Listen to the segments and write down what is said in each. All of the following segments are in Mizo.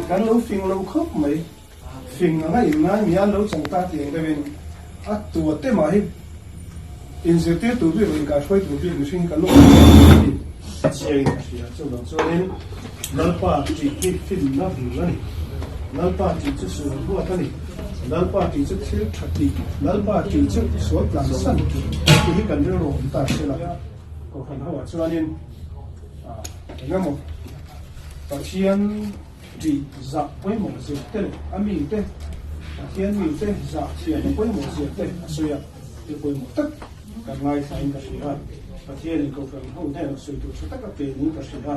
Kan lo fing lo khawp mai. Fing anga inngai mi an lo chang ta tih ang deuhin a tua te mah hi inzirtir tur bik leh inkaihhruai tur bik mihring hi kan lo awm ve tih hi a chiangin ka hria. Chuvang chuanin Lalpa tih hi finna bul a ni. Lalpa tih chu sual huat a ni. Lalpa tih chu thil tha tih, Lalpa tih chu sual tlansan tih hi kan rilru awm ta se la. Kohhran ho ah chuanin engemaw Pathian tih zah pawimawh zia te leh a mite Pathian mite zah thiam a pawimawh zia te a sawi a, thil pawimawh tak kan ngaithlain ka hria a, Pathianin Kohhran ho hnenah sawi tur tha tak a pe niin ka hria a.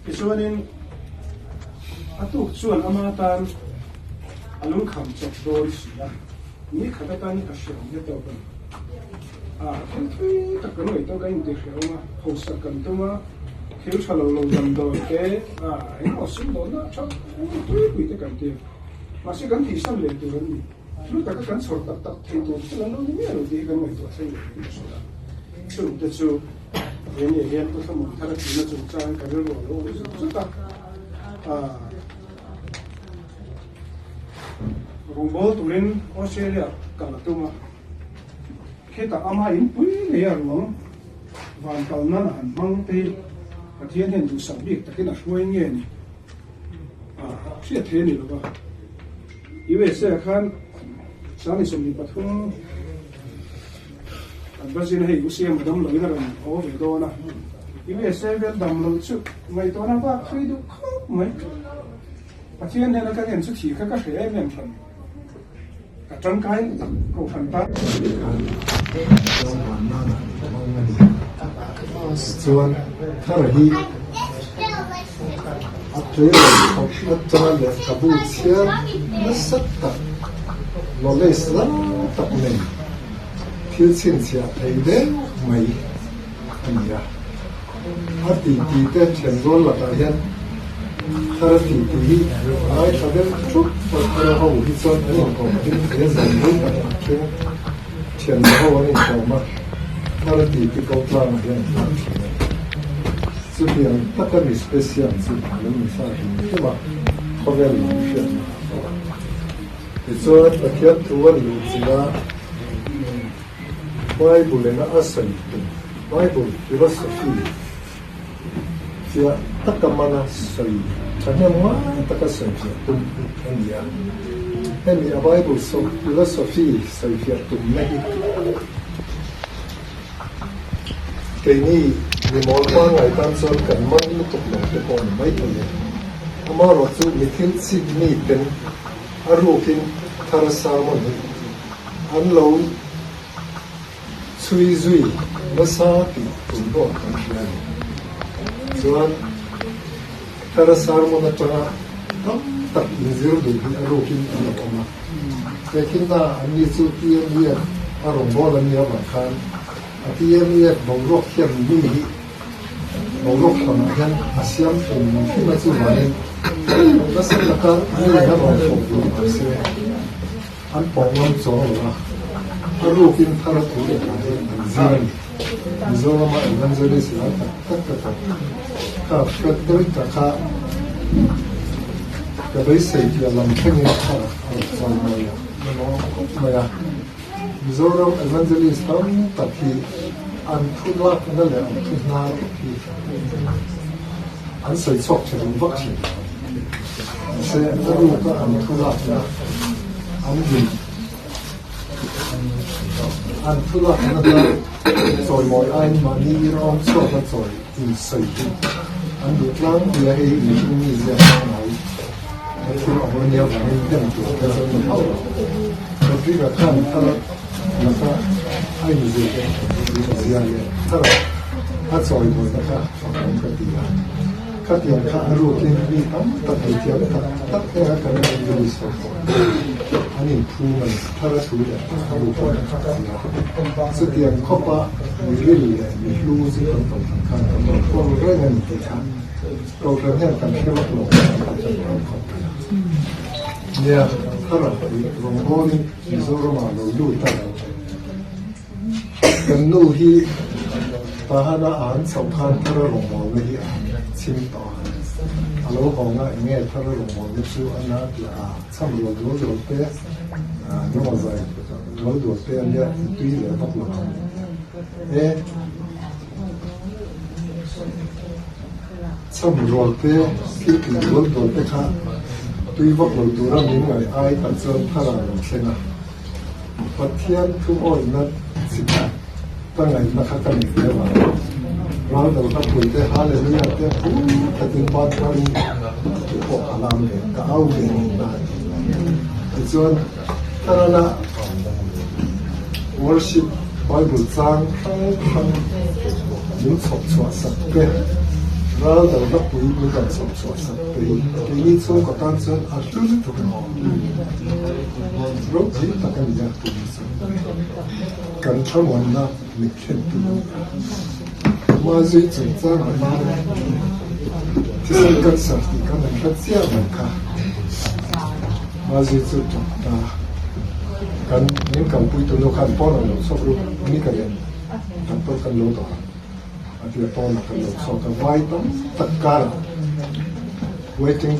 Tichuanin a tuk chuan ama tan a lungkham chawp dawn si a, ni khat atan a hreawm hle tawk a ni. A thil thui tak kan ngaih tawk a intihreawm a, hausak kan tum a, thil tha lo lo damdawi te, a engemaw sumdawnna tha tui pui te kan ti a, mahse kan tihsan leh tur an ni. Thil taka kan chhawr tak tak thei tur thil an lo ni miah lo tih hi kan ngaihtuah thleng leh in ka hria a. Chung te chu he ni ah hian Pu Thlamuan thar a tihna chungchang ka rilru a lo awm zut zut a. Rawngbawl turin Australia kal a tum a. Khitah ama inpui ngei a ruang van kal nan a han hmang te hi Pathian hian duhsak bik takin a hruai nge ni? Hriat thei a ni lo va. USA ah khan 2023 an va zin a, hei UCM a dam loin a rawn haw ve dawn a. USA vel dam lo chu ngaihtuahna vak thui duh khawp mai. Pathian hnena ka ngen chu thih kha ka hre em em hran. Ka tangkai tak kohhran tan. Chuan thar hi a tleirawl khawp atanga lehkhabu chhiar nasa tak knowledge lam tak nei thil chhinchhiah thei deuh mai a ni a. A titi te thianrual lakah hian thar a titi hi ngaithla deuh thup a, thar ho hi chuan an inkawm hlim thei a, zan rei tak tak thleng thianna ho an inkawm a, thar a titi ko tlangah hian an hman thin a ni. Chutiang taka mi special chu a lo ni sa hrim hrim a, khawvel lam hriatna a hawk a. Tichuan Pathian thu a luh chilh a. Bible ina a sawi tum, Bible philosophy, fiah taka mana sawi thahnem ngai taka sawifiah tum a ni a. Hemi a Bible philosophy sawifiah tumna hi keini mi mawl pangngai tan chuan kan man lutuk lo te pawh a ni maithei e. Amaherawhchu mi thil chik miten a rukin thar sermon hi An lo chhui zui nasa tih tum pawh kan hria a ni. Chuan Thara sermon atanga tam tak inzir duh hi a rukin an lo awm a. Tehkhinna anni chu TMEF a rawngbâwl an nih avang khan a TMEF boruak hian mi hi boruak hranah hian a siam hrim hrim a chuvangin nasa taka mi a rawn fawh duh mahse An pawh ngam chuang lo a, a rukin thar thu leh hla hi an zir a ni. Mizorama Evangelist lai tak tak ka tawh. Kha Frederick-a kha ka beisei piah lam thlengin thar a rawn chawi mawi a, na lawm khawp mai a. Mizoram Evangelist tam tak hi an thu lakna leh an thu hnar hi an sawi chhuak tha dun vak thin. Mahse, a ruka an thu lakna an din, an thu lakna hla chawimawi aiin mahni rawng chhuaka chawi insawi hi an duh tlangpui a, hei hi mihring mi ziak pangngai a thil awm a nia vangin dem tur te chu a ni hauh lo. Rodriga khan thar laka a inzir zia leh thara a chawimawina kha fakawm ka ti a. Khatiang kha a rukin mi tam tak ei thiam tak tak heng a kan English ho pawh an inphum a ni. Thar a thu leh a ru pawh an si a. Chutiang khawpa mi ril leh mi hlu chu kan tawh ang khan kan rawn kawl reng a ni tih kha. Kohhran hian kan hre vak lo ang tih chu ka khawp mai a. Nia, thar ah pui rawngbawlin Mizoramah lo lut a. Kan nu hi Pahana a han chhoh khan thara rawngbawlna hi a chhim tawh a. A lo hawng a, enge thara rawngbawlna chu a na tih a chham rual dual dual te, naw zai dual dual te a nia i tui leh vak lo ang e. Chham rual te, thil tih dual dual te kha tui vak lo tura min ngaih ai tak chuan thar a lo thleng a. Pathian thu awihna chi khat ka ngaihna kha ka nei ve vang. Ral do hla pui te, Hallelujah te pu takin ban tharin tih pawh ka lam ve, ka au ve nihna a ni. Tichuan, Tharana worship Bible chang hrang hrang min chhawp chhuah sak te, ral do hla pui min rawn chhawp chhuah sak te hi keini chhungkaw tan chuan a hlu lutuk a ni. Ropui tak a ni a tih chu kan thlamuanna mit thlentu a ni a. Mazui chungchangah hian thisen cancer tih khan an hre chiah mai kha. Mazui chu tawp ta. Kan min kalpuitu nu khan pawn a lo chhuak ru ni ka len doctor kan lo dawr a. A tia pawnah kan lo chhuak a, vai tam tak karah waiting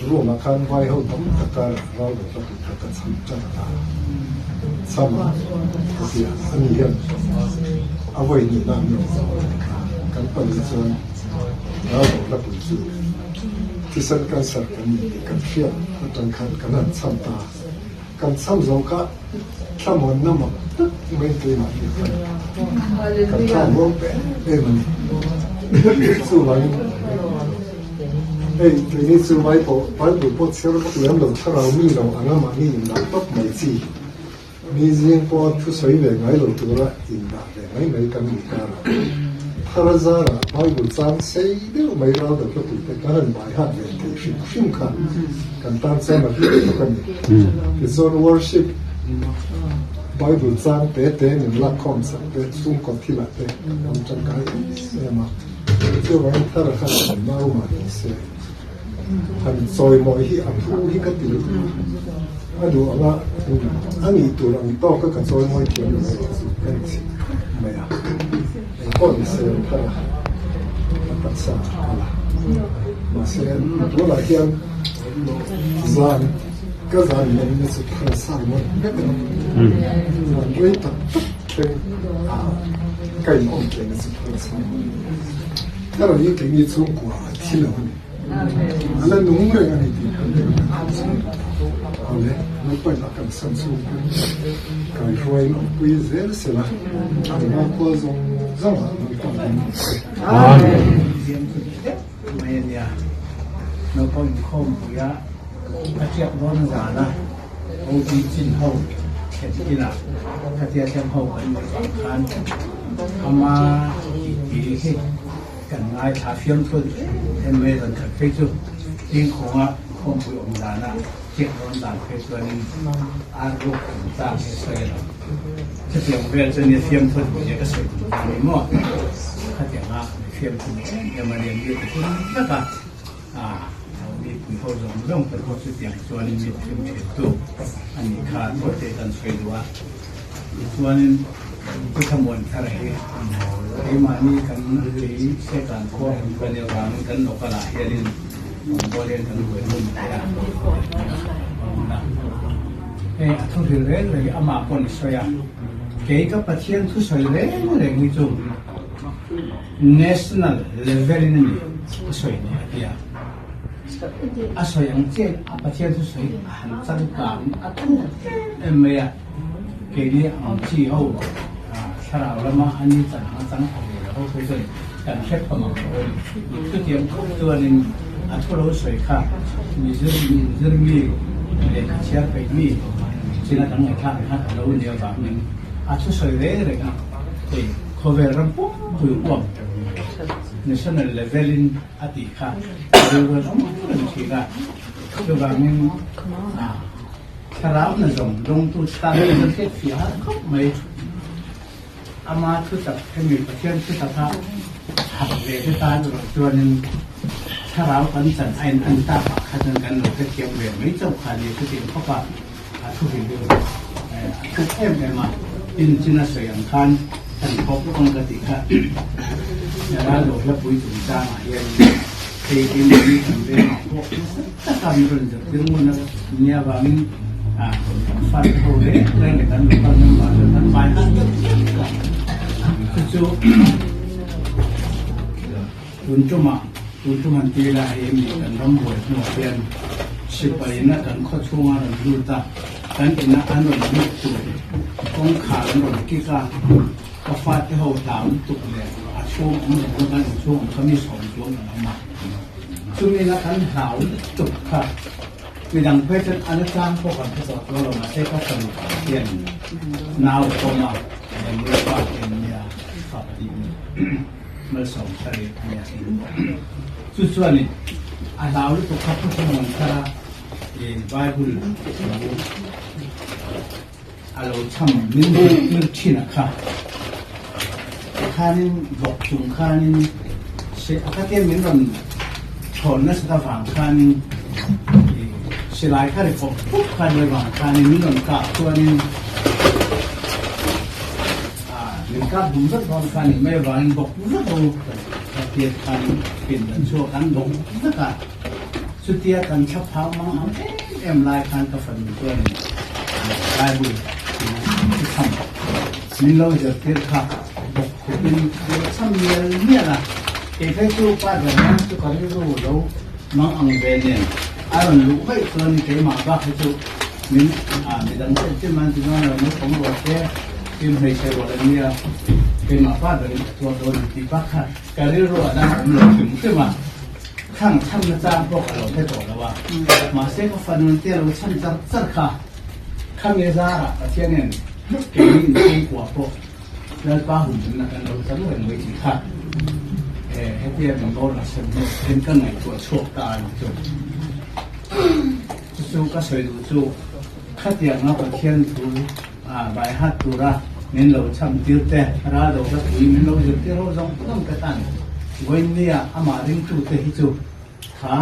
room ah khan vai ho tam tak karah ral lo hla tih kha ka cham tan a, cham a ka ti a, ani hian a vawi hnihna an rawn zawh a ni kha, kan pali chuan ral lo hla pui chu thisen cancer kan ni tih kan hriat atang khan kan han cham ta a. Kan cham zo kha thlamuanna mak tak mai keimah hi khan kan thlam ruang pe em a ni. Chuvangin hei keini chu vai pawh Bible pawh chhiar vak lem lo thlarau mi lo anga mahni indah tawp mai chi mi zing pawha thusawi ve ngai lo tura indah ve mai mai kan ni karah thar zarah Bible chang sei deuh mai ral deuh hlatute kan han bai hat ve thei hrim hrim kha kan tan chuan a hlu lutuk a ni. Tichuan worship Bible chang te te min lakkhawm sak te chhungkaw thilah te an tangkai em em a. Chuvangin thar khan kan nau mah ni se han chawimawi hi a phu hi ka ti lutuk a. A duh anga a nih tur ang tawka ka chawimawi thiam lo erawh chu ka inchhir khawp mai a. Engpawh ni se thar a a taksa a kal a. Mahse tunah hian Zan ka zan lemna chu thar sa ngawt vek a ni. Zan rei tak tak thleng a ka inawm theihna chu thar sa ngawt. Thar hi keini chhungkua a thi lo a ni. A la nung reng a ni tih kan ring a ni. Awle, Lalpain a kan san chhung pawn kaihruaiin awmpui zel sela, an hmakhua zawng zawngah Lalpa ding ang che. Amen. Mai a nia. Naupang inkhawmpuia a tiak dawn zana OB chin ho thlen inah khatia thleng ho kan nih vang khan ama titi hi kan ngaithla fiamthul em em mai a, zan khat phei chu Tingkhawnga inkhawmpui awm dana tiak dawn zan phei chuanin ar ruk chungchang hi a sawi a lo. Chutiang vel chu nia fiamthul tih nia ka sawi tum ta ni maw? Khatianga mi fiamthul em em a nia mi ti hlim vek a, ah mi pui ho zawng zawng te pawh chutiang chuanin mi ti hlim thin tu a nih kha tawite kan sawi duh a. Tichuanin Chuthamuan thar hi keimahni kan kei Setan khua hmun ka nih avangin kan local ah hianin Rawngbawl hian kan buai hun mai a. Hei a thu hril reng reng hi amah pawh ni sawi a, kei ka Pathian thu sawi reng reng hi chu national level in a ni ka sawi ni a ti a. A sawi ang chiah in a Pathian thu sawi a han changkang in a thuk em em mai a, keini ang chi ho thlarau lama a ni chan ang a chang pha ve lo ho phei chuan kan hre pha mang lo a ni. Chutiang khawp chuanin a thu lo sawi kha mizir mizir mi lehkha chhiar peih mi china kan ngaihthlak ang khan a lo ni avangin a thu sawi reng reng a, hei khawvel ram pumpui huam national level in a tih kha rilru an awm reng thin a, chuvangin thlarau na zawng dawngtu tan chuan hriat fiah har khawp mai. Ama thutak hemi Pathian thutaka harh ve te tan erawh chuanin. Thlarau kan chan a in an tak ah kha chuan kan lo hrethiam ve mai chauh kha a ni. Chutiang khawp a a thu hrilh deuh a thuk em em a, tin chin a sawi ang khan kan khawp lawk ang ka tih kha ral lo hla pui chungchang ah hian hei hi mahni kan vengah pawh nasa taka min rawn zirtir ngun a nia vangin kan fate ho reng reng leh kan local member te kan vai han deuh deuh a chu chu Tun tumah, tun tum han ti ila hei mi kan ram buai hnuah hian sipaina kan khaw chhunga rawn lut a, kan ina an rawn lut tur kawngkhar an rawn kik a, ka fate ho hlau lutuk leh a chhung awm lo na kan inchhung awm kha mi sawm chuang kan awm a, chumina kan hlau lutuk kha midang phei chuan a nachang pawh kan hre tawh chuang lo mahse ka fanu hian nau a pawm a, Daniel pa te an nia fa pahnih ni. Malsawm thar i a nia in. Chu chuanin a hlau lutuk kha thu hmang thar a i Bible thu a lo cham min zirtir thin a kha. Tikhanin vawk chung khanin a khatia min rawn thawn nasat avang khanin i silai kha ri pawp pawp kha nia vang khanin min rawn kah chuanin Min kap dum vek dawn kha ni mai avangin bawk vek u ka tiat khan pin dan chhuak an bawk vek a, chutia kan thla phau mang ang em em lai khan ka fanu chuan Bible thu chham min lo zirtir kha bawk khupin a lo chham mial mial a, kei phei chu pa ber lam chu ka rilru lo mang ang ve nen a rawn luh vaih chuan keimah bak hi chu Min midang te chin an ti dawn lo, naupang rual te tin hmeichhe rual an nia, keimah pa berin ka tuar dawn an tih bak kha ka rilru a dang awm lo hrim hrim a, khang chhanna chang pawh ka lo hre tawh lo a, mahse ka fanu te a lo chhan char char kha, khami zarah Pathianin keini inchhungkua pawh Lalpa humhimna kan lo chang reng mai tih kha hetia min boral sem hnu hian ka ngaihtuah chhuak ta a ni chu. Chu chu ka sawi duh chu khatianga Pathian thu vai hat tura min lo cham tir te, ral do hla pui min lo zir tir ho zawng zawng te khan vawiinnia amah ringtute hi chu kha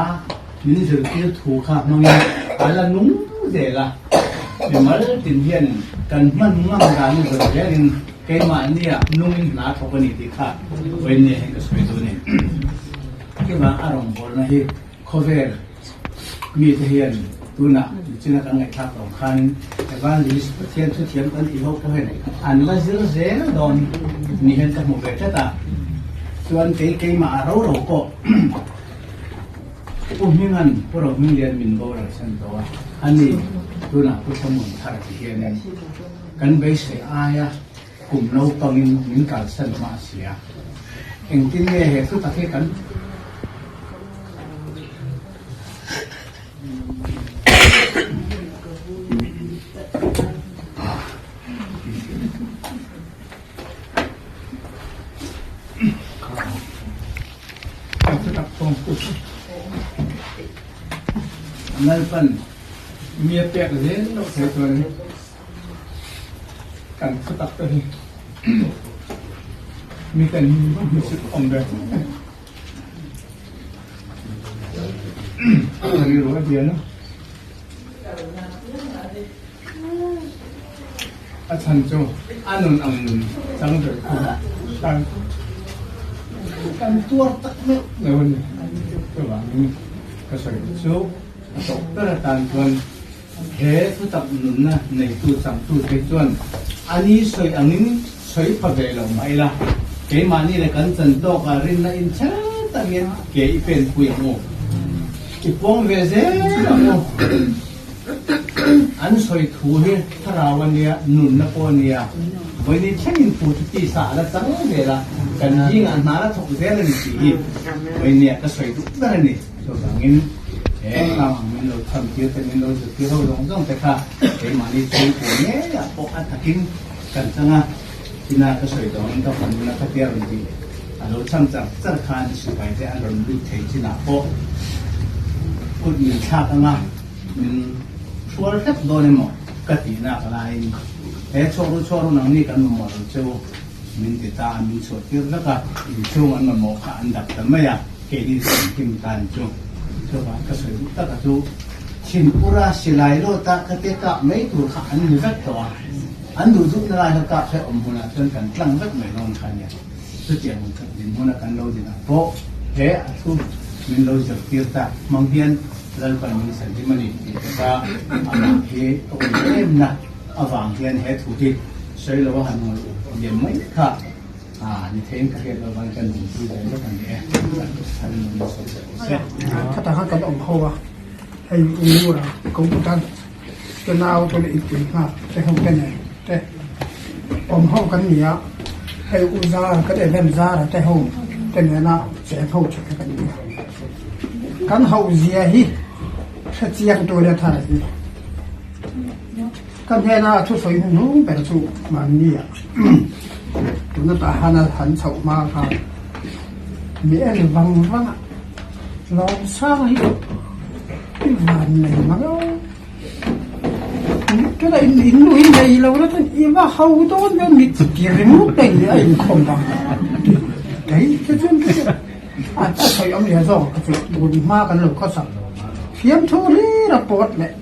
min zirtir thu kha hmangin a la nung zel a. Mimal tin hian kan hman ngam dan i zawh zelin keimahnia nungin hna thawk a ni tih kha vawiinnia hian ka sawi duh a ni. Chuvang a rawngbawlna hi Khawvel mite hian tunah nichina kan ngaihthlak lo khanin Evangelist Pathian thuthiam kan tih ho pawh hian an la zir zel dawn ni hian ka hmu ve tlat a. Chuan kei keimah a ro ro pawh Pu Hminga'n Pu Rohminglian min boral san tawh a, ani tunah Pu Thlamuan Thar ti hianin kan beisei aia kum naupangin min kalsan hma a si a. Engtin nge he thu tak hi kan Lalpan mi a pek zel loh theih chuan kan thu tak te hi mi ten hmusit awm ve rilru a bian a a chhan chu a nun ang nun chang ber khu tan kan tuar tak meuh meuh a ni chuvangin ka sawi chu a tawp ber atan chuan He thutak nunna neitu changtute chuan a ni sawi angin sawi pha ve lo mah ila, keimahni leh kan chan tawkah rinna inchhel takin ke i pen pui ang u. I puang ve zel ang u. An sawi thu hi thlarau a nia, nunna pawh a nia. Vawiin thlengin thu chu tisa a la chang zel a, kan zingah hna la thawk zel a ni tih hi vawiin ka sawi duh ber a ni. Chuvangin he khang ang min lo chhan tir te, min lo zir tir ho zawng zawng te kha keimahni chhungkua ngeiah pawh a takin kan chang a, tina ka sawi tawh angin ka fanuna kha tia rawn tih a lo chhan char char khan sipai te an rawn lut thei chinah pawh kut min thlak anga min hrual hrep dawn emaw ka tih nak laiin he chhuak ru chhuak ru nangni kan mamawh lo cheu min ti ta a, min chhuah tir vek a, inchhung an mamawh kha an dap ta mai a. Keini chhan him tan chu chuvang ka sawi duh taka chu Thinpura silai lawta ka te kah mai tur kha an ni vek tawh a, an duh duhna lai kha kah hreh awm hmunah chuan kan tlang vek mai dawn kha nia. Chutiang dinhmuna kan lo dinah pawh he a thu min lo zirtir tak hmang hian Lalpan min chhan him a ni tih te kha amah hi ka ui emna avang hian he thu hi sawi lo a han ngawih liam mai kha A ni theiin ka hriat loh vangin ka nunpui ve lawk a ni e. Kan nun nasa teh se. Khatah khan kan awm ho a, hei u Ngura ko tan te nau te leh inpui nghak te ho te nen te awm ho kan ni a, hei u Zara kan event Zara te ho te nena cheng ho thin kha kan ni a. Kan hoh zia hi hrechiang tur leh thar hi. Ka hnena a thusawi hnuhnung ber chu mahni ah tuna tah han a han chhoh hma khan mi en vang vang a, Lawmsang hi i van nei mang a, tuna in in nu hi nei lo la chuan i va ho dawn dawn mi ti ringawt a in a inkhawm vang kei te chuan a sawi awm leh zawk ka chu tun hma kan lo khawsak fiamthu hlir a pawt leh.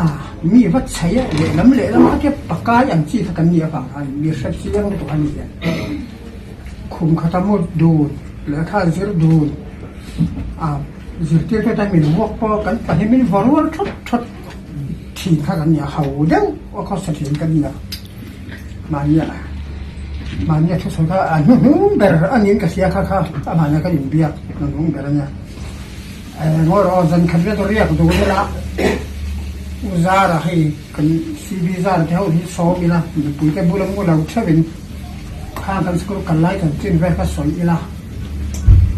A, mi va chhei a, lehlam lehlam a ke pakai ang chi kha kan nih avang khan mi hre chiang lutuk a ni hian khum khata mu dun lehkha zir dun a zirtir te tan min vuak pawh kan pahnih min vaw rual thawt thawt thin kha kan ni a, ho deuh a khawsa thin kan ni a, mahnia mahnia thusawi kha a hnuhnung ber a niin ka hria kha kha amahna kan inbiak hnuhnung ber a nia. Ngawi rawh aw, zan khat vel riak duh ila U Zara hei kan CB Zara te ho hi sawm ila mipui te bula mu lo theuh in khang kan school kal lai kan chin vel kha sawi ila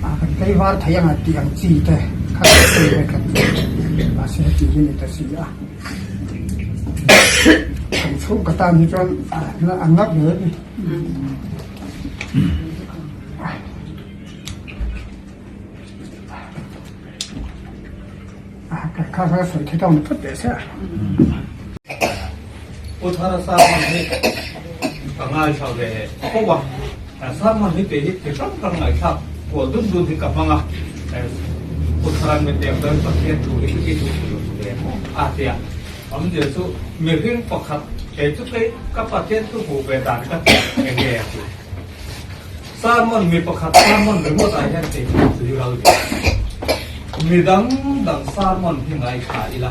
a kan tlaivar thei anga tih ang chi te kha kan sawi ve kan mahse heti hi ni ta si a kan chhungkaw tan hi chuan a ngap hle a ni. Kha kha sawi thei tawng phawt teh se. Pu Thara sermon hi ka ngaithla ve fo a, sermon hi kei hi ti hrang hrang ngaihthlak kual dun dun hi ka hmang a, Pu Thara'n mi pek dawn Pathian thu hi i duh uluk ve a tia, awmzia chu mihring pakhat kei chu kei ka Pathian thu hmuh ve dan ka ti eng nge a ti. Sermon mi pakhat sermon ringawt ah hian kei chu tui ral ve. Mi dang dang sermon hi ngaithla ila,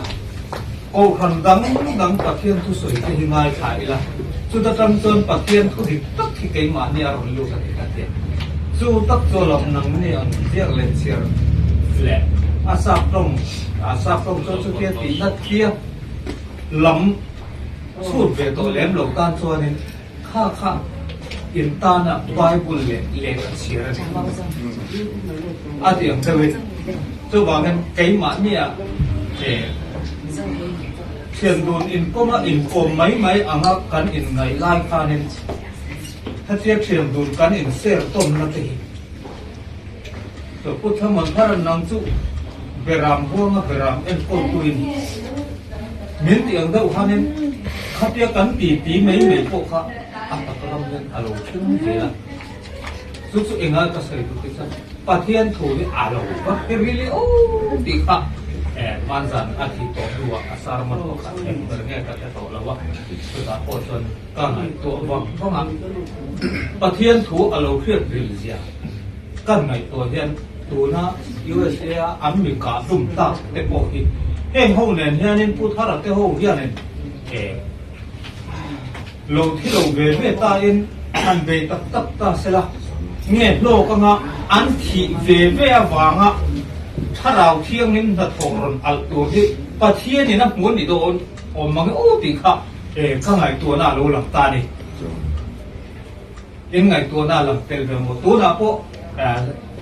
kohhran dang dang Pathian thusawi te hi ngaithla ila, chuta tang chuan Pathian thu dik tak hi keimahni a rawn lut a ni ka ti. Chu tak chu alawm nangni ang ziak leh chhiar leh a sap tawng, a sap tawng chuan chutia tihna thia lam chhut ve tawh lem lo tan chuanin, Kha kha in tana Bible leh lehkha chhiar a ni. A ti ang deuhin. Chuvangin keimahnia thian dun inkawma inkawm mai mai anga kan inngaih lai khanin hetia thian dun kan inser tawnna te hi Pu Thlamuan Tharan nang chu Beram huanga Beram enkawltuin min tih ang deuh khanin khatia kan ti ti mai mai pawh kha a tak ram hian a lo thleng zel a. Chu chu enga ka sawi duh te chuan Pathian thu hi a lo va he rili aw tih kha hmanzan a thi tawh hnuah a sermon pakhat eng ber nge ka hre tawh lo a, chutah pawh chuan ka ngaihtuah vang vang a, Pathian thu a lo hriat ril zia. Kan ngaihtuah hian tuna USA a an mi kah hlum tak te pawh hi heng ho nen hianin Pu Thara te ho hianin lo thi lo ve ve tain han bei tak tak ta sela nge hlawk anga an thih ve ve avanga thlarau thianghlim hnathawh rawn alh tur hi Pathianin a hmu a ni dawn awm mang e aw tih kha ka ngaihtuahna a lo lang ta a ni. In ngaihtuahna a lang tel ve maw? Tunah pawh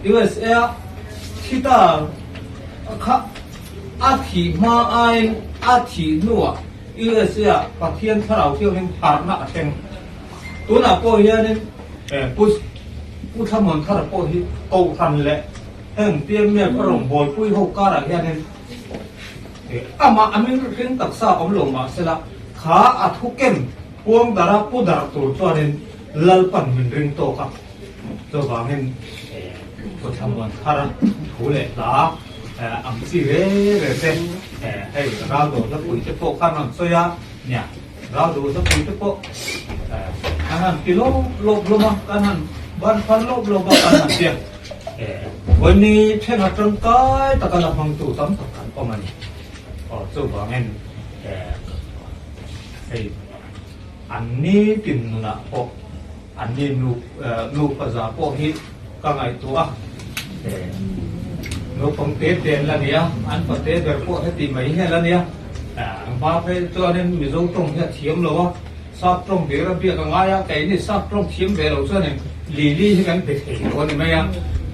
USA a thi ta kha a thih hma aiin a thih hnuah USA ah Pathian thlarau thianghlim harhna a thleng. Tunah pawh hianin Pu Pu Thlamuan Thara pawh hi Kohhran leh heng PMF a rawngbawlpui ho karah hianin amah a mihring taksa awm lo mahsela kha a thuken Puang dara pu dar tur chuanin Lalpan min ring tawk a, chuvangin Kawthlamuan thar thu leh hla ang chi ve ve te hei Raldo hlapui te pawh khan rawn sawi a nia. Raldo hlapui te pawh kan han ti lawp lawp hlawm a, kan han ban phar lawp lawp a kan han tia. Vawiini thenga tangkai taka la hmangtu tam tak kan awm a ni. Aw chuvangin hei an nitin nunah pawh An ni nu nupa za pawh hi ka ngaihtuah a, naupang te te an la nia, an pate ber pawh heti mai hi a la nia. Ang hma phei chuanin Mizo tawng hi a thiam lo a, Sap tawng dir a biak a ngai a, keini Sap tawng thiam ve lo chuanin Lili hi kan be thei lo a ni mai a,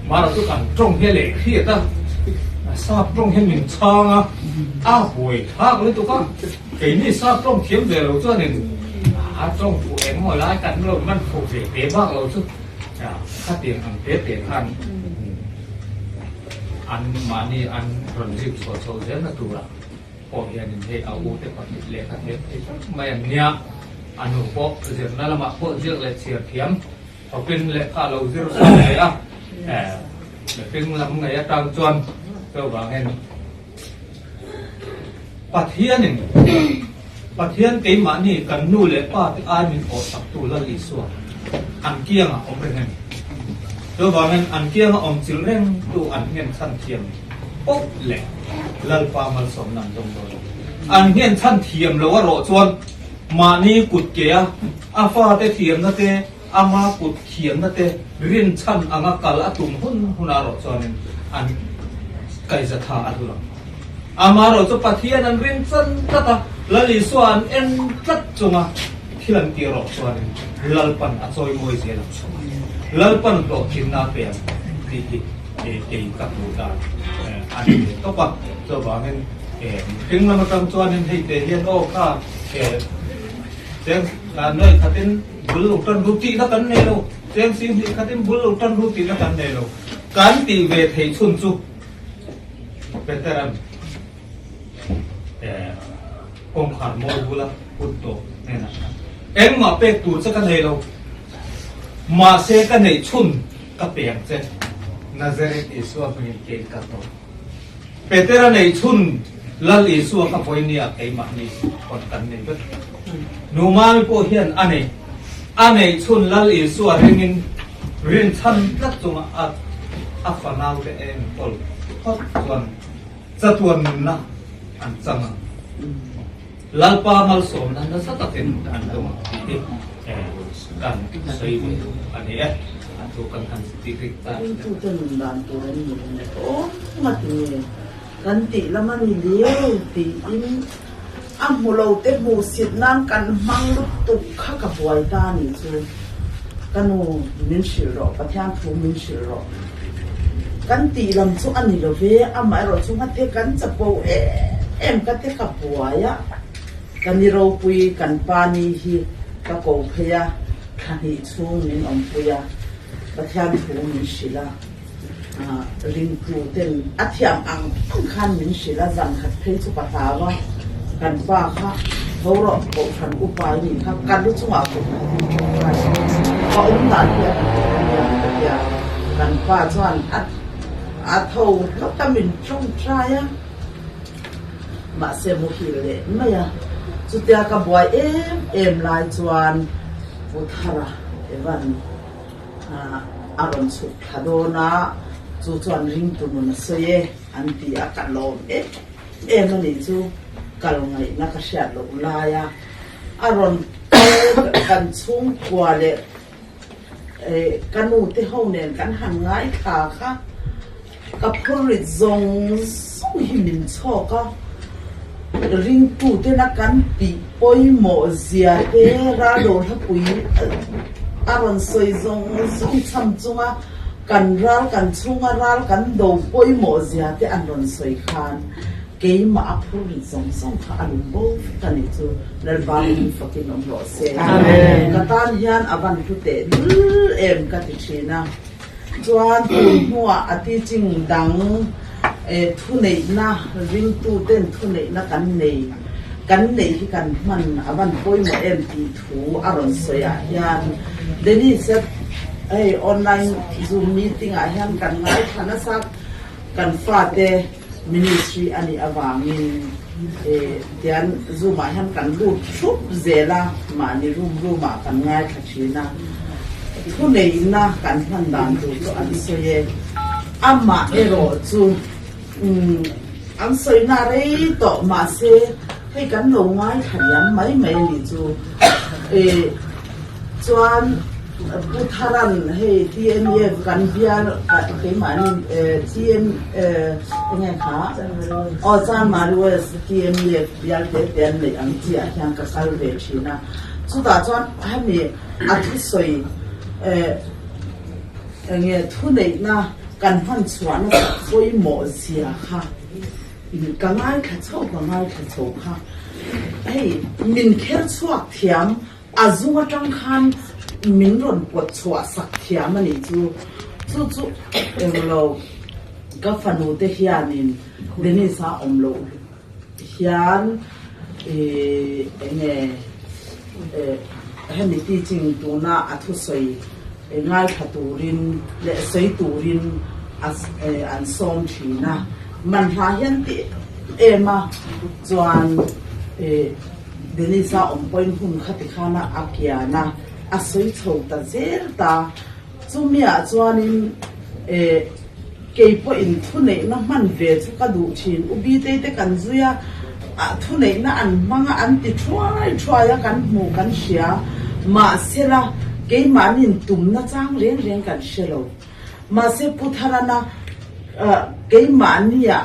mahrawh chu kan tawng hi a leh hriat a, Sap tawng hian min chhang a, a buai thlak lutuk a. Keini sap tawng thiam ve lo chuanin a tawng fuh eng maw lai kan lo man fuh ve te bak lo chu khatiang ang te te khan an mahni an rawn zip chhuah chhoh zelna turah pawh hianin hei a u te pahnih lehkha thiam thei tak mai an nia, a nu pawh zirna lamah pawh ziak leh chhiar thiam thawkin lehkha a lo zir chhuak ve a, mihring lam ngei atang chuan chuvangin. Pathianin Pathian keimahni kan nu leh pa te ai min awhsaktu Lal Isua an kiangah awm reng a ni. Chuvangin an kianga awm chil rengtu an nghen chhan thiam poh leh Lalpa malsawmna an dawng dawn a. An nghen chhan thiam lo erawh chuan mahni kut kea a fate thiamna te, ama kut thiamna te rinchhan anga kal a tum hun hunah erawh chuanin an kaihza tha a hlu ang. Amaherawh chu Pathian an rinchhan tlat a, Lal Isua an en tlat chunga thil an tih erawh chuanin Lalpan a chawimawi zel ang. Lalpan hlawhtlinna a pe ang tih hi kei ka hmuh dan a ni ve tawp a. Chuvangin mihring lam atang chuanin hei te hian aw kha cheng nuai khatin Bul lo tan ru tihna kan nei lo, cheng sing hnih khatin bul lo tan ru tihna kan nei lo. Kan tih ve theih chhun chu Peteran kawngkhar mawi bula kut tawh hnenah khan engmah pek tur che ka nei lo, mahse ka neih chhun ka pe ang che, Nazareth Isua hmingin kei ka tawh. Petera neih chhun Lal Isua kha vawinia keimahni pawn kan nei vek. Numami pawh hian a nei. A neih chhun Lal Isua ringin rinchhan tlat chunga a a fanaute a enkawl phawt chuan chatuan nunna an chang ang. Lalpa malsawmna nasa takin an dawng ang tih hi kan sawi ve a ni e. A thu kan han tih rik ta. Ringtute nun dan tur an ni ang aw ngatinge kan tih lam a ni leu tiin a hmu lo te hmuhsit nan kan hmang lutuk kha ka buai ta a nih chu. Ka nu min hrilh rawh, Pathian thu min hrilh rawh. Kan tih lam chu a ni lo ve, amaherawh chu ngate kan chapo em em ka te ka buai a, ka ni ropui kan pa ni hi ka ko phei a, thla hnih chhung min awmpui a, Pathian thu min hrilh a. Ringtu ten a thiam ang ang khan min hrilh a, zan khat phei chu ka hlau a, kan pa kha tho rawh kohhran upa i nih kha ka lu chungah kut khat in tawngtai a, ka awm dan hi a dik lo a nia ka ti a, kan pa chuan a a tho hlawk a min tawngtai a, mahse muhil leh mai a, chutia ka buai em em lai chuan Pu Thara Evan. A rawn chhuk thla dawn a, chu chuan ringtu nun a sawi e an ti a, ka lawm em em a nih chu, kal ngaihna ka hriat loh lai a, a rawn kal kan chhungkua leh ka nu te ho nen kan han ngaithla kha. Ka phurrit zawng zawng hi min chhawk a, ringtutena kan tih pawimawh zia te Raldohlapui a rawn sawi zawng zawng chham chunga kan ral kan chhunga ral kan do pawimawh zia te an rawn sawi khan keimah a phurrit zawng zawng kha a lung bo vek a nih chu Lalpa min fakin awm rawh se. Ka tan hian a van hlu teh lul em ka ti thin a. Chuan tun hnuah a teaching dang thuneihna ringtuten thuneihna kan nei kan neih hi kan hman a van pawimawh em tih thu a rawn sawi ah hian Denise-a. Hei online zoom meeting ah hian kan ngaithla nasa kan fate ministry a nih avangin tian zoom ah hian kan lut thup zel a, mahni room room ah kan ngaithla thin a, thuneihna kan hman dan tur chu an sawi e, amah erawh chu an sawina rei tawh mahse hei kan lo ngaithla liam mai mai a nih chu. Chuan Pu Tharan hei TMEF kan bial keimahni TM enge kha aw Chanmari West TMEF bial te te an neih ang chi ah hian ka kal ve thin a, chutah chuan hemi a thusawi enge thuneihna kan hman chhuahna pawimawh zia kha ka ngaithla chho ka ngaithla chho kha hei min kher chhuak thiam. A zung atang khan min rawn pawt chhuah sak thiam a nih chu. Chu chu englo ka fanu te hianin Dennis-a awm loh hian ih enge hemi teaching tuna a thusawi ngaithla turin leh sawi turin an sawm thin a. Manhla hian ti em a chuan ih. Denisa awm pawhin hun kha ti khan a kian a, a sawi chho ta zel ta. Chumiah chuanin eh kei pawhin thuneihna hman ve chu ka duh thin. U Bitei te kan zui a, thuneihna an hmang a, an ti thuai thuai a, kan hmu kan hria. Mahsela keimahniin tumna chang reng reng kan hre lo. Mahse Pu Tharana keimahnia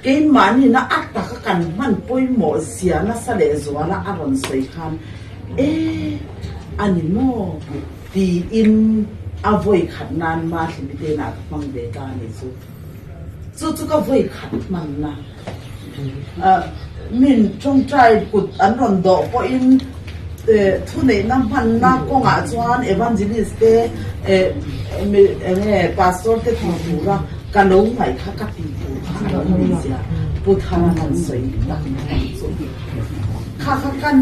keimahniina a taka kan hman pawimawh zia nasa leh zuala a rawn sawi khan e a ni maw tiin a vawi khat nan Mahlimi te inah ka hmang ve ta a nih chu. Chu chu ka vawi khat hmanna. Min tawngtai kut an rawn dawh pawhin thuneihna hmanna kawngah chuan evangelist te enge pastor te tih tura ka lo ngaih kha ka tih tur kha a lo ni zia Pu Thara han sawi tak mai chu kha kha kan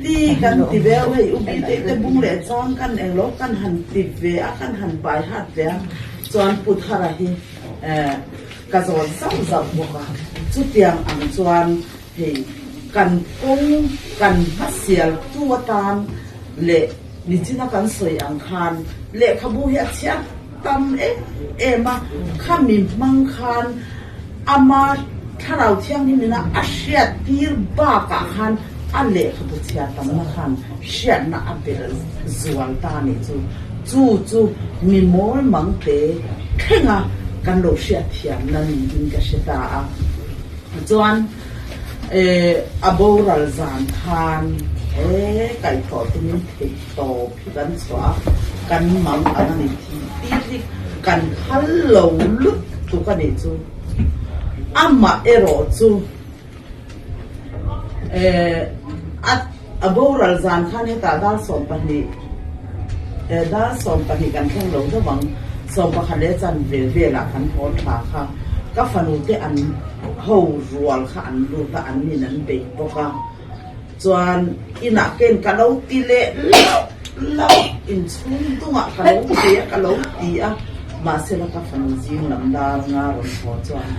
ti kan ti ve hei u Bite te bung leh chang kan englo kan han ti ve a kan han bai hat ve a chuan Pu Thara hi Ka zawn zauh zauh bawk a, chutiang ang chuan hei kan kawng kan hmasial tu atan leh nichina kan sawi ang khan lehkhabu hi a chhiat tam em em a, khami hmang khan ama thlarau thianghlimina a hriat tir bakah khan a lehkhabu chhiar tamna khan hriatna a belh zual ta a nih chu. Chu chu mi mawl mang te thleng a kan lo hriat thiamna niin ka hre ta a. Chuan a boral zan khan he kaihthawh tumin theih tawp hi kan chhuah a, kan mang ang a ni tih tir hi kan phal lo lutuk a nih chu. Amah erawh chu. A boral zan khan hetah dar 12 dar 12 kan thleng lo deuh ang, 11 leh chanve velah kan haw tha kha ka fanu te an ho rual kha an lut a, an nin an beih bawk a. Chuan inah ken ka lo ti leh lauh lauh, inchhung dungah ka lo ti a, ka lo ti a, mahsela ka fanu zing lam dar nga rawn haw chuan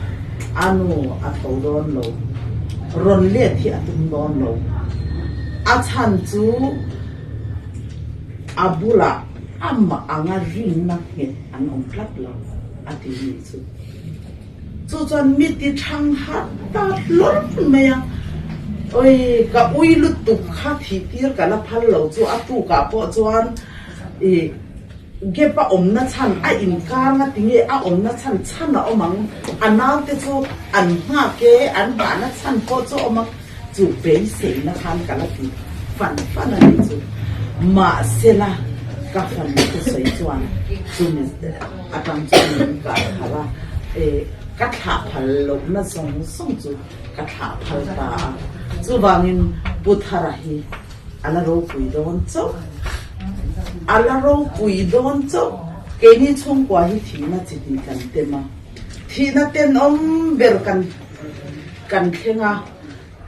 a nu a tho dawn lo, rawn let hi a tum dawn lo, a chhan chu a bulah amah anga rinna nghet an awm tlat lo a ti nih chu. Chu chuan mi ti thang harh ta hlawm mai a, Oi, ka ui lutuk kha thih tir ka la phal lo chu a tukah pawh chuan ih gap a awmna chhan a inkar nga tinge a awmna chhan chhan a awm ang, a naute chu an nghak e, an nghahna chhan pawh chu a awm ang. Chu beiseina khan ka la ti fan fan a nih chu. Mahsela ka fanu thusawi chuan chumi atang chuan min kah phal a, ka thlah phal lohna zawng zawng chu ka thlah phal ta a. Chuvangin Pu Thara hi a la ropui dawn chauh, a la ropui dawn chauh. Keini chhungkua hi thihna chi hnih kan tem a, thihna tenawm ber kan. Kan thleng a,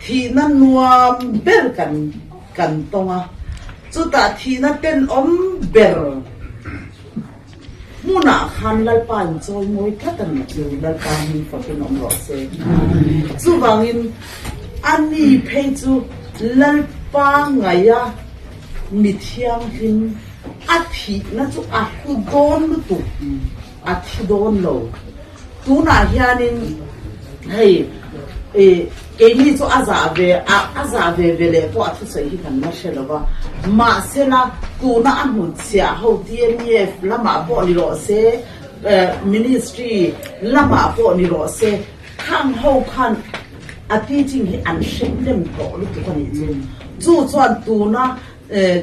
thihna nuam ber kan kan tawng a, chutah thihna tenawm ber hmunah khan Lalpa in chawi mawi tlat a nih chu, Lalpa hming fakin awm rawh se. Chuvangin a ni phei chu Lalpa ngaia mi thianghlim a thihna chu a hlu dawn lutuk, a thi dawn lo. Tunah hianin hei ih keini chu a zah ve a a zah ve ve leh pawh a thusawi hi kan la hre lo va, mahsela tuna a hnutchhiah ho TMEF lamah pawh ni rawh se, Ministry lamah pawh ni rawh se, khang ho khan a teaching hi an hre hnem tawh lutuk a nih chu. Chu chuan tuna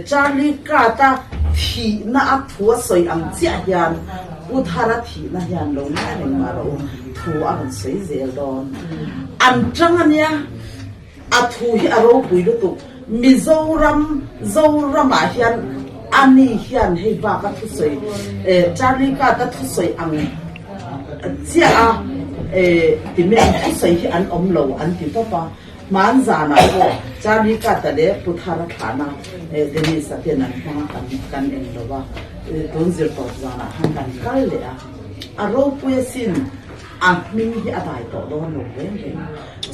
Charlie Card-a thihna a thu a sawi ang chiah hian Pu Thara thihna hian lo ngai reng mah rawh u, thu a rawn sawi zel dawn. An tang a nia, a thu hi a ropui lutuk. Mizoram, Zoramah hian ani hian hei bak a thusawi, Charlie Card-a thusawi ang chiah a ti mai ang thusawi hi an awm lo an ti tawp a. Hman zanah pawh Charlie Kata leh Pu Thara thlahna Dennis-a ten an hmang a, kan kan eng lo va, tun zirtawp zanah khan kan kal leh a, a ropui asin a hming hi a dai tawh dawn lo reng reng.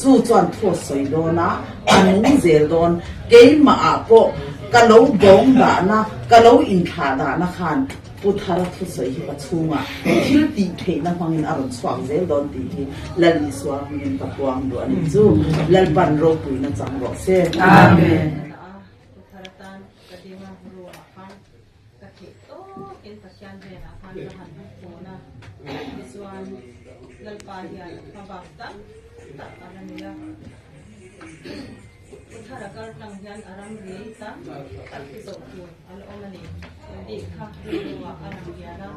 Chu chuan thu a sawi dawn a, a nung zel dawn. Keimahah pawh ka lo bawng dahna, ka lo inthlah dahna khan Pu Thara thusawi hi ka chhungah thil tih theihna hmangin a rawn chhuak zel dawn tih hi Lal Isua hmingin ka puang duh a nih chu. Lalpan ropuina chang rawh se. Amen. Pu Thara tan ka ding a, room ah khan ka theih tawkin Pathian hnenah khan ka han phun a, tichuan Lalpa hian hma bak tam tak a la nei a. Pu Thara kar tlang hian a ramri tam tak hi zawh tur a la awm a ni tih kha rilruah a lang hian a,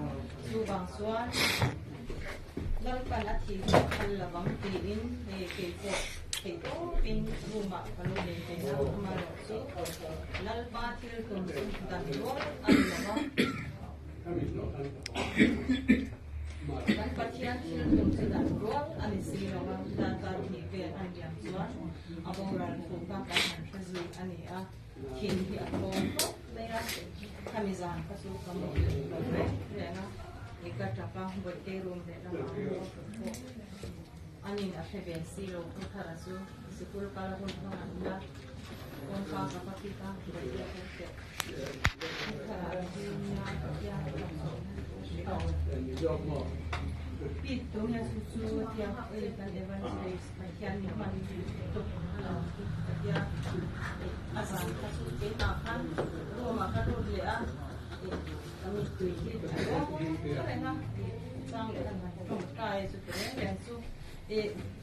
chuvang chuan Lalpan a thih hi a phal lo ang tiin hei kei pawh theih tawpin room ah ka lo nei ve a, amaherawhchu Lalpa thil tum chu dan rual a ni lo va. Kan Pathian thil tum chu dan rual a ni si lo va, darkar hnih vel a niam chuan a boral thu kha kan han hre zui a ni a, thin hi a thawn khawp mai a, khami zan kha chu ka mu lo reng reng a, i ka tap a, Bawihte room leh lamah a mu a kut pawh anin a hre ve si lo, Pu Thara chu sikul kal a hun hmang an la, kawngka ka va kik a, Bawihte a kal teh.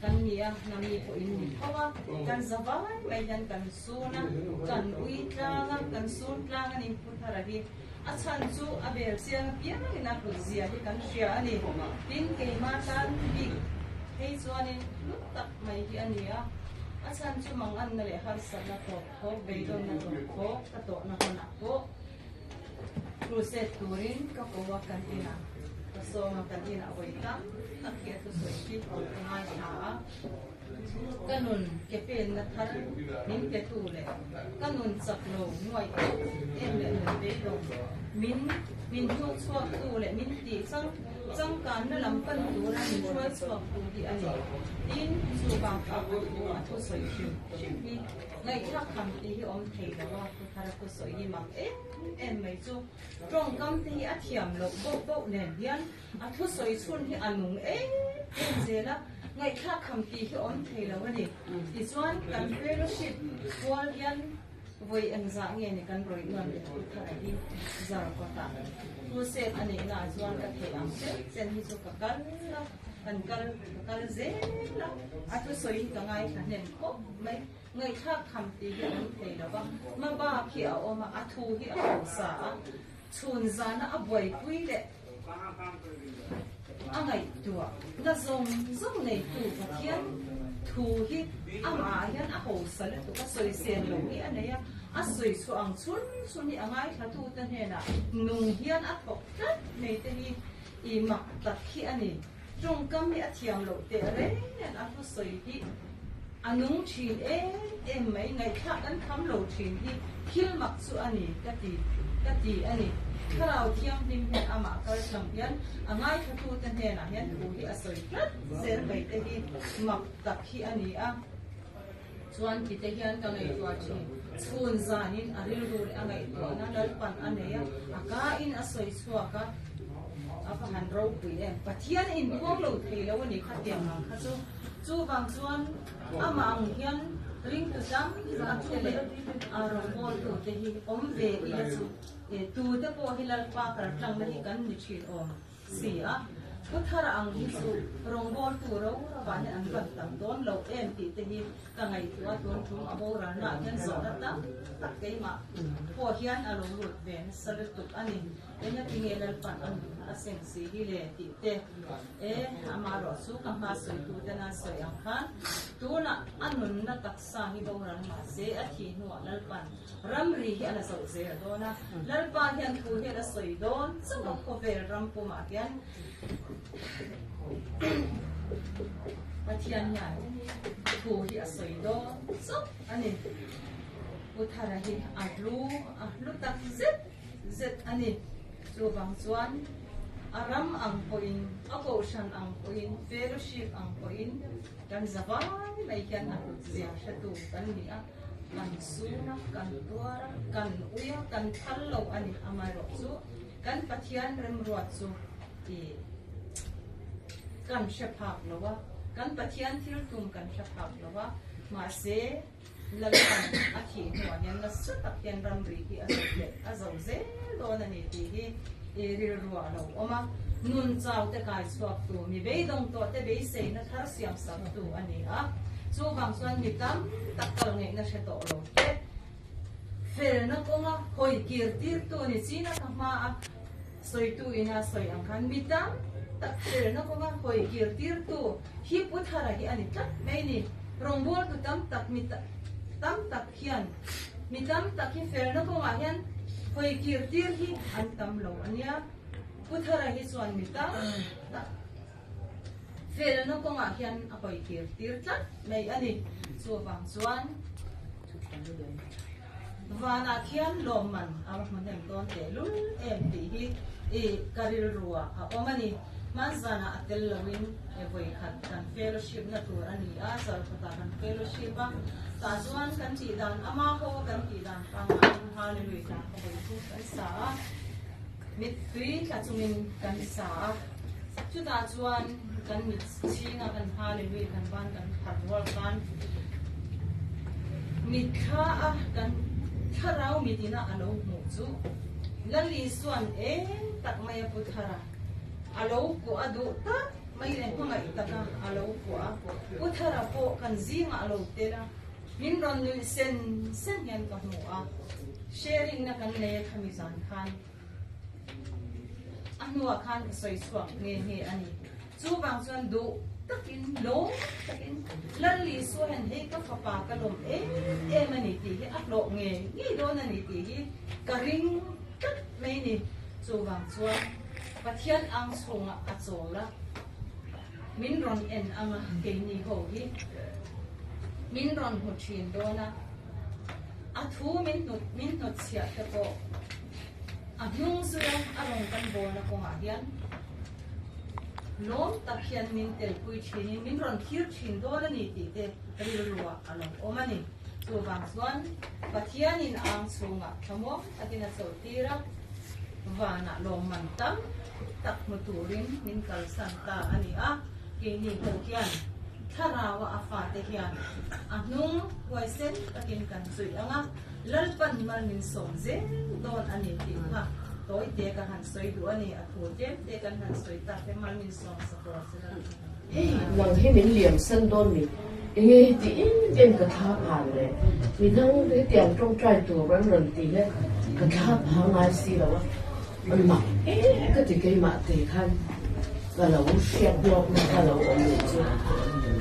Kan ni a, nami pawh in ni tho a, kan za vai mai hian kan sun a, kan ui tlang a, kan sun tlang a ni Pu Thara hi. A chhan chu a bel chiang apiangin a hlut zia hi kan hria a ni. Tin, keima tan bik phei chuanin hlut tak mai hi a ni a, a chhan chu manganna leh harsatna tawp khawk, beidawnna tawp khawk ka tawhna hunah pawh Crusade turin ka ko a kan inah ka sawm a, kan inah vawi tam tak hi a thusawi hi ka ngaithla a. Ka nun ke penna thar min pe tu leh ka nun chak lo nguai em em leh nun beidawng min min hnuk chhuak tu leh min tih chang changkanna lam pan tura min hruai chhuak tu hi a ni. Tin, chu bakah a thu a thusawi hrim hrim hi ngaihthlak tham tih hi awm thei lo a, thu thar a thusawi hi mak em em mai chu tawngkam te hi a thiam loh boh boh nen hian A thusawi chhun hi a nung em em zel a, ngaihthlak kham tih hi awm thei lo a ni. Tichuan, kan fellowship kual hian vawi engzah nge ni kan rawih nawn leh thu thar a hi Zarkawtah crusade a neih naah chuan ka theih ang chen chen hi chu ka kal a, kan kal ka kal zel a, a thusawi hi ka ngaithla hnem khawp mai. Ngaihthlak kham tih hi a awm thei lo va, hmabak hi a awm a, a thu hi a hausa a, chhun zana a buaipui leh A ngaihtuah na zawng zawng neitu Pathian thu hi amah hian a hausa lutuk a, sawisel lo hi a nei a, a sawi chhuah ang chhun chhun hi a ngaithlatute hnenah nung hian a thawk tlat mai te hi i mak tak hi a ni. Tawngkam hi a thiam loh teh reng nen a thusawi hi a nung thin em em mai, ngaihthlak an kham lo thin hi thil mak chu a ni ka ti ka ti a ni. Thlarau Thianghlim hian amah kal tlang hian a ngaithlatute hnenah hian thu hi a sawi tlat zel mai te hi mak tak hi a ni a. Chuan tite hian ka ngaihtuah thin. Chhun zanin a rilru leh a ngaihtuahna Lalpan a nei a, a kain a sawi chhuak a, a va han ropui em. Pathian a inphuang lo thei lo a ni kha tiang ang kha chu. Chuvang chuan amah ang hian ringtu tam tak te leh a rawngbawltute hi awm ve ila chu tute pawh hi Lalpa kartlangna hi kan ni thin awm. Si a, Pu Thara ang hi chu rawngbawltu ro rovah hian an van tam dawn lo em tih te hi ka ngaihtuah a, tun tum a boralnaah hian zawhna tam tak keimah pawh hian a lo lut ve nasa lutuk a ni. Engatinge Lalpan a nun a seng si hi le tih te e, amaherawh chu ka hma sawitu ten an sawi ang khan tunah a nunna taksa hi boral mahse a thih hnuah Lalpan Ramri hi a la zoh zel dawn a, Lalpa hian thu hi a la sawi dawn chauh a, khawvel ram pumah hian Pathian hian thu hi a sawi dawn chauh a ni. Pu Thara hi a hlu a hlu tak zet zet a ni. Chuvang chuan a ram ang pawhin, a kohhran ang pawhin, fellowship ang pawhin kan zavai mai hian a hlut zia hretu kan ni a. Kan sun a, kan tuar a, kan ui a, kan phal lo a ni. Amaherawh chu kan Pathian remruat chu i kan hre phak lo a, kan Pathian thil tum kan hre phak lo a, mahse Lalpan a thih hnuah hian nasa tak hian ramri hi a zo leh a zo zel dawn a ni tih hi i rilruah a lo awm a. Nun chau te kai chhuak tu, mi beidawng tawh te beiseina thar siam sak tu a ni a. Chuvang chuan mi tam tak kal ngaihna hre tawh lo te, felna kawnga hawi kir tirtu ni china ka hma a sawitu ina sawi ang khan mi tam tak felna kawnga hawi kir tirtu hi Pu Thara hi a ni tlat mai ni. Rawngbawltu tam tak mi tam tak hian mi tam tak hi felna kawngah hian hawi kir tir hi an tam lo a nia. Pu Thara hi chuan mi tam tak felna kawngah hian a hawi kir tir tlat mai a ni. Chuvang chuan vanah khian lawmman a va hmu hnem dawn tehlul em tih hi i ka rilruah a awm a ni. Hmanzanah a tel loin e vawikhat kan fellowship na tur a ni a, Zarkawtah kan fellowship a, tah chuan kan tih dan ama ho a kan tih dan pangaiin Hallelujah tah ka vawi chu kan sa a. Mittui tla chungin kan sa a, chutah chuan kan mit chhinga kan Hallelujah kan ban kan phar rual khan mitthla a kan thlarau mitina a lo hmuh chu Lal Isua'n eng tak mai a pu thar a, a lo kuah a duh tak mai leh hmangaih taka a lo kuah a, pu thara pawh kan zingah a lo tel a, min rawn nuih sen sen hian ka hmu a, sharing na kan nei a khami zan khan a hnuah khan ka sawi chhuak nghe nghe a ni. Chuvang chuan duh takin, lawm takin Lal Isua hian hei ka fapa ka lawm em em a ni tih hi a hlawh ngei ngei dawn a ni tih hi ka ring tlat mai ni. Chuvang chuan Pathian ang chhungah a chawl a. Min rawn en ang a, keini ho hi min rawn hmu thin dawn a, a thu min hnut min hnutchhiah te pawh a hnung zui a, a rawn kan bawlna kawngah hian lawm tak hian min telpui thinin min rawn thlir thin dawn a ni tih te rilruah a lo awm a ni. Chuvang chuan Pathianin ang chhungah thlamuang takin a chawlhtir a, vanah lawmman tam tak hmu turin min kalsan ta a ni a, keini pawh hian thlaraua a fate hian a hnung huaisen takin kan chuih ang a, Lalpan mal min sawm zel dawn a ni tih kha tawite ka han sawi duh a ni, a thu tlem te kan han sawi tak te mal min sawm sak rawh se Lalpan. Hei nang hi min liam san dawn mi? Enge hi ti em em ka thla phan le? Midang hetiang tawngtai tur an rawn ti hian ka thla pha ngai si lo a, mak em ka ti keimah te khan ka lo hriat hlawkna ka lo awm leh chu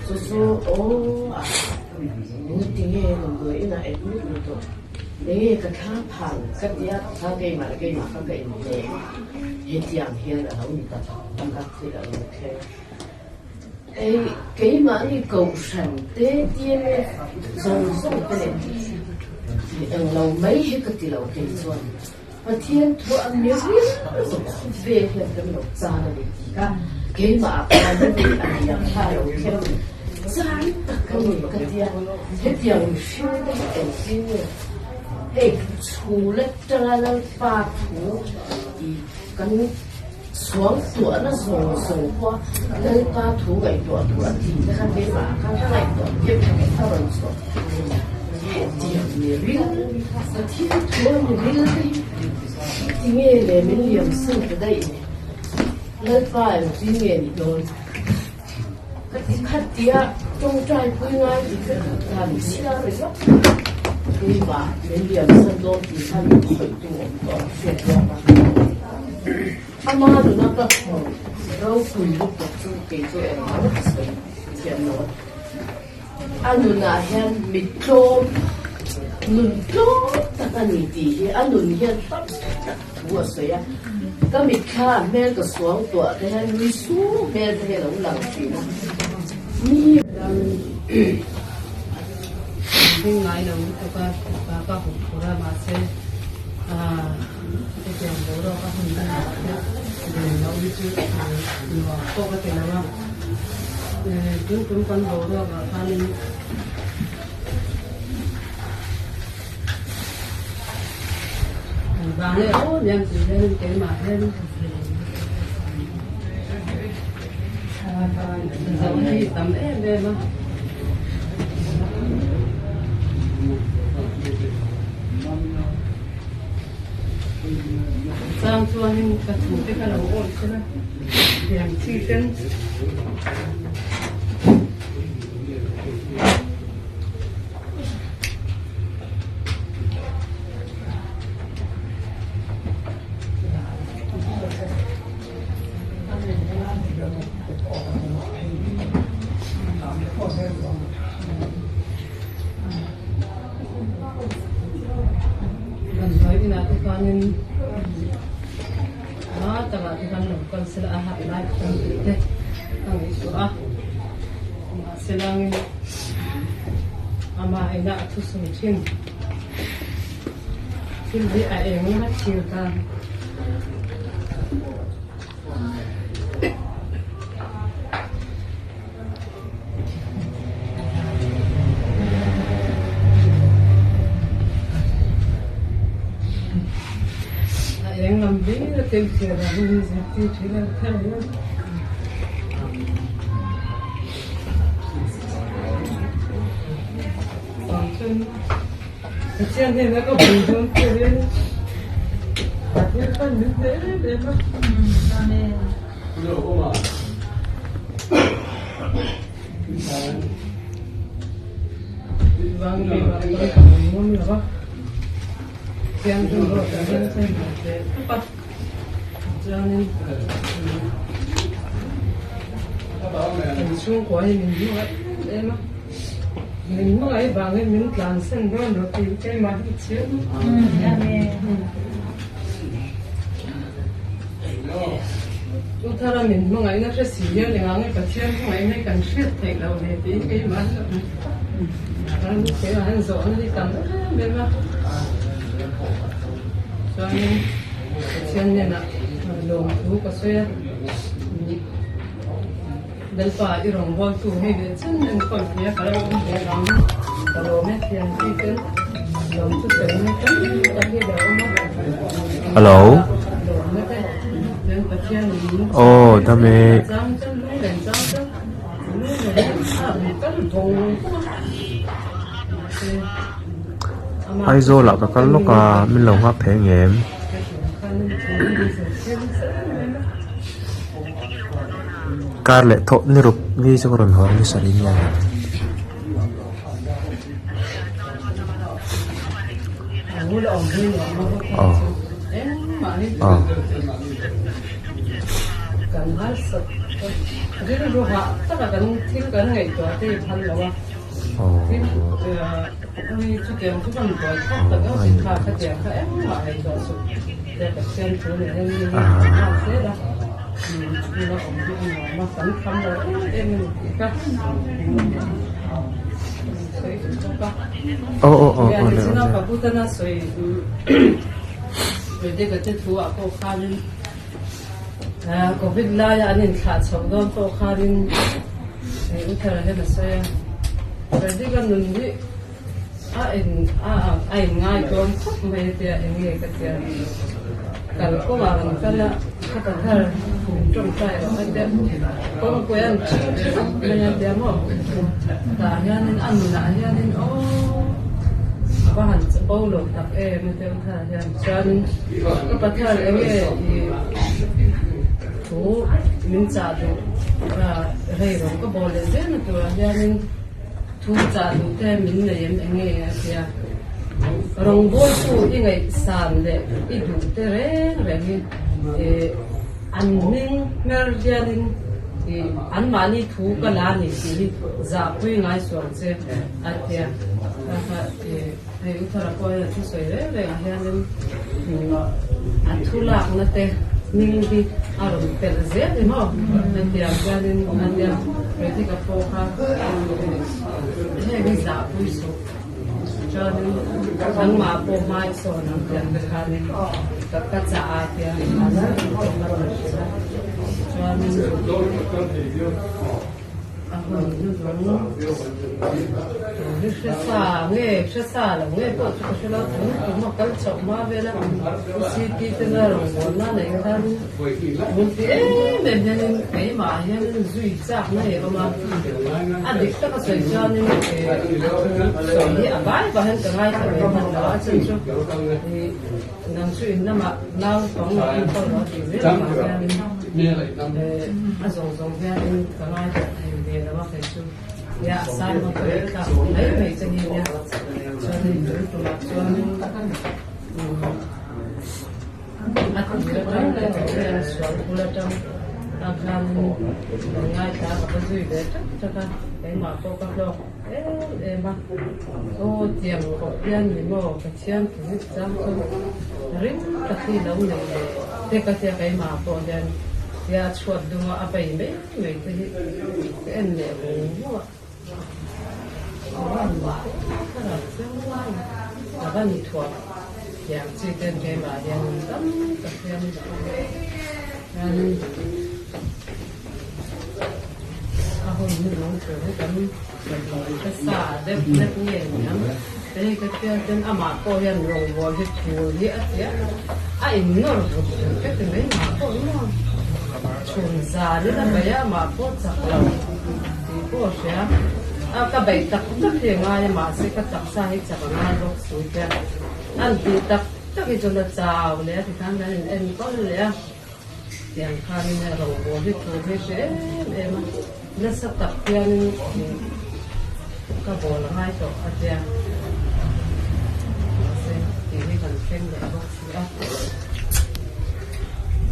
chu chu aw a engti nge damdawi inah admit ni tawh enge ka thla phan ka tia kha keimah leh keimah kha ka inhne hetiang hian a lo ni ta tak tak a thil a lo thleng. Hei keimahni kohhran te TMF zawng zawng te leh englo mai hi ka ti lo kei chuan. Pathian thu a mi rilru khawvel hian kan lo chan a ni tih kha keimah ah khan hemi a ni ang kha a lo thleng chan tak a ni ka tia. Hetiang mihring te hi engtin nge hei chhul atanga Lalpa thu tih kan Suang tuahna zawng zawng pawh Lalpa thu ngaihtuah tur a tih te kha keimah ah khan ka ngaihtuah kep a rawn chhuah hetiang mi ril Pathian thu a mi ril te hi tinge le min liam san ta daih ni Lalpa engtin nge ni dawn ka ti khat tia tawngtai pui ngai tih ka duh dan chhiar ringawt keimah min liam san dawn tih kha min khawih tu awm tawh a hriat ruak a. Ama nuna ka hmuh ropui lutuk chu kei chu engmah ka sawi thiam lo a. A nunah hian mittlawm, nun tlawm tak a ni tih hi a nun hian tam tak thu a sawi a. Ka mitthla ah hmel ka suang tuah te hian nui sung hmel te hi a lo lang thin a. Mi. Ring ngai lo lutuk a, ka huh phur a mahse hetiang boruak a hun danah te ven loh hi chu nuam pawh ka ti lo a, tun tum kan boruak ah khanin vang e aw niang tih hianin keimah hian Zoh hi tam em em a. Chang chuanin ka thu te ka lo awih thin a, tiang chi ten. Damdawi inah te khanin hma takah te khan lo kal sela a harh lai khan tih te ka ngaihtuah a, mahse langin amah inah a thusawi thin. Thil hi a eng lama thlir dan. A eng lam hlir a thil thlir dan hi min zirtir thin a thar hian. Pathian hnena ka bul dawn pawh hian Pathian khan min hne em em a. Vang keimah hi ka awm ngam lo va, Pathian hun ruatah hian ka inhmu teh tawp a, chuanin kan chhungkua hi min hmangaih em em a. Min hmangaih vangin min tlansan dawn lo tih keimah hi chiang. U thara min hmangaihna hre si hian engah nge Pathian hmangaihna hi kan hriat theih loh ve tiin keimah hi kan keimah hian zawhna hi tam em em a. Chuanin Pathian hnenah lawmthu ka sawi a. Lalpa i rawngbawltu hei leh chen enkawl thei a ka lo awm ve ang ka lawm e thian chi ten lawm chu fel na tam tak hi lo awm a Hello lawm na te chuan Pathian in Aw dam e chang chuan lung len chang chuan lung len a mi tal vawng vawng a mahse ama Aizawl ah ka kal lawk a min lo nghak thei ang em? Kar leh thawh ni ruk ni chu ka rawn haw ni sarih nia. Aw aw. Aw aw aw awle awle. Frederick-a te thu ah pawh khanin Covid laia an inthlah chhoh dawn pawh khanin hei U Thara hian a sawi a, Frederick-a nun hi a in a a inngai dawn khawp mai a tia eng nge ka tia kal kawngah rawn kal a ka pa thar min tawngtai rawh a tia kawngpui an ṭhing ṭhi vek mai a tia maw tah hianin a nunah hianin aw a va han chapo lo tak em a tia u thar hian chuanin ka pa thar eng nge i thu min chah duh rei rawng ka bawl leh zel na turah hianin. Thu chah duh te min nei em eng nge a tia. Rawngbawltu i ngaihsan leh i duh te reng reng hi an hming hmer hianin anmahni thu ka la ni tih hi zahpui ngai suang che a tia. Hei U Thara pawh hian a thusawi reng reng ah hianin a thu lakna te hming hi a rawn telh zel ni maw? Hetiang hianin a nia Frederick-a pawh kha heng hi zahpui suh chuanin nangmah pawh hmai sawn ang tih ang te khanin ka chah a tia a rawn hrilh a chuanin A hun hnuhnung hi hre sa nge hre sa lo nge pawh chu ka hre lo tun tum a kal chhoh hma vel a CT te na rawngbawlna neih khan hun ti em em hianin keimah ah hianin zui chak na hi a awm a a dik taka sawi chuanin sawi hi a vai vah hian ka ngaithla ve hman lo a chhan chu ih nang chu in lamah naupang lo enkawl lo a tih zel avang hianin. A zawng zawng hianin ka ngaithla thei ve lo a kei chu nia a sang bawk a thlak mai mai che hi nia chuanin tun tumah chuanin a tir atang leh tawh hian sual bul atang a khanin kan ngaithla ka va zui ve tak tak a keimah pawh ka hlawk em em a aw tiang khawp hian ni maw Pathian thu hi chang chu ring tak hi lo nei leh te ka tia keimah pawh hian tia chhuat dunga a bei mai mai te hi ka en leh vung vung a, a van ka ral chiang lai a van thuam tiang chi ten keimah hian tam tak hian hian a hun hi nung tur hi kan Ka sa deuh deuh nge niang. Hei ka tia chuan amah pawh hian rawngbawl hi thul hi a tia a innawr vut vut ka ti mai mah pawh maw. Chhun zan in a bei a amah pawh chak lo tih pawh a hria. A ka beih tak tak hi a ngai a mahse ka taksa hi chak a ngai bawk si tia an tih tak tak hi chuan a chau leh a tikhan kan in enkawl leh a. Tiang khanin a rawngbawl hi thu hi hre em em a, nasa tak hianin ka bawl a ngai tawh a tia. Mahse tih hi kan thleng leh bawk si a.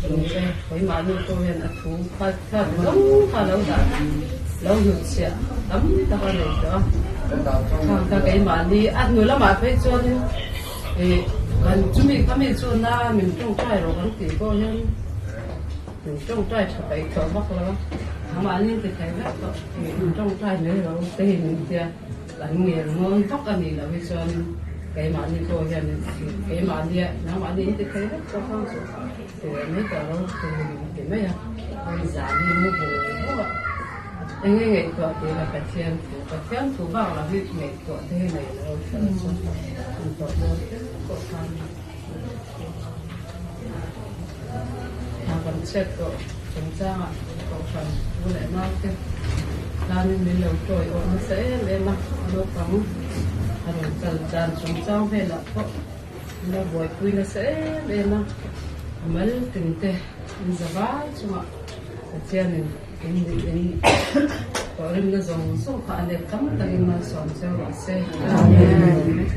Chungte keimahni pawh hian a thu kha kha zawng kha lo dah lo hnutchhiah tam tak a nei tawh a. Khang kha keimahni a hnu lamah phei chuanin Ih, kan chumi kha mi chu na min tawngtai rawh kan tih pawh hian min tawngtai tha peih tawh vak lo a, amahni ti thei vek tawh ih min tawngtai mai lo te hi min tia kan ngel ngawn vak a nih loh hi chuan keimahni pawh hian keimahnia nangmahni in ti thei vek tawh khan chu ti leh mai tawh lo te hi min ti mai a, hei zan hi mu vung vung a. Enge ngaihtuah tih la Pathian thu, Pathian thu bak lo hi ngaihtuah te hi nei lo thil chu an tawh dawn em pawh khan hna kan chhiat tawh chungchangah kohhran u leh nau te tanin min lo tawi awh nasa em em a, naupang a rawn kal dan chungchang velah pawh min lo buaipui nasa em em a, a mal tin te an za vai chungah Pathianin In in tawhrimna zawng zawng kha a let tam takin malsawm cheu rawh se. Amen.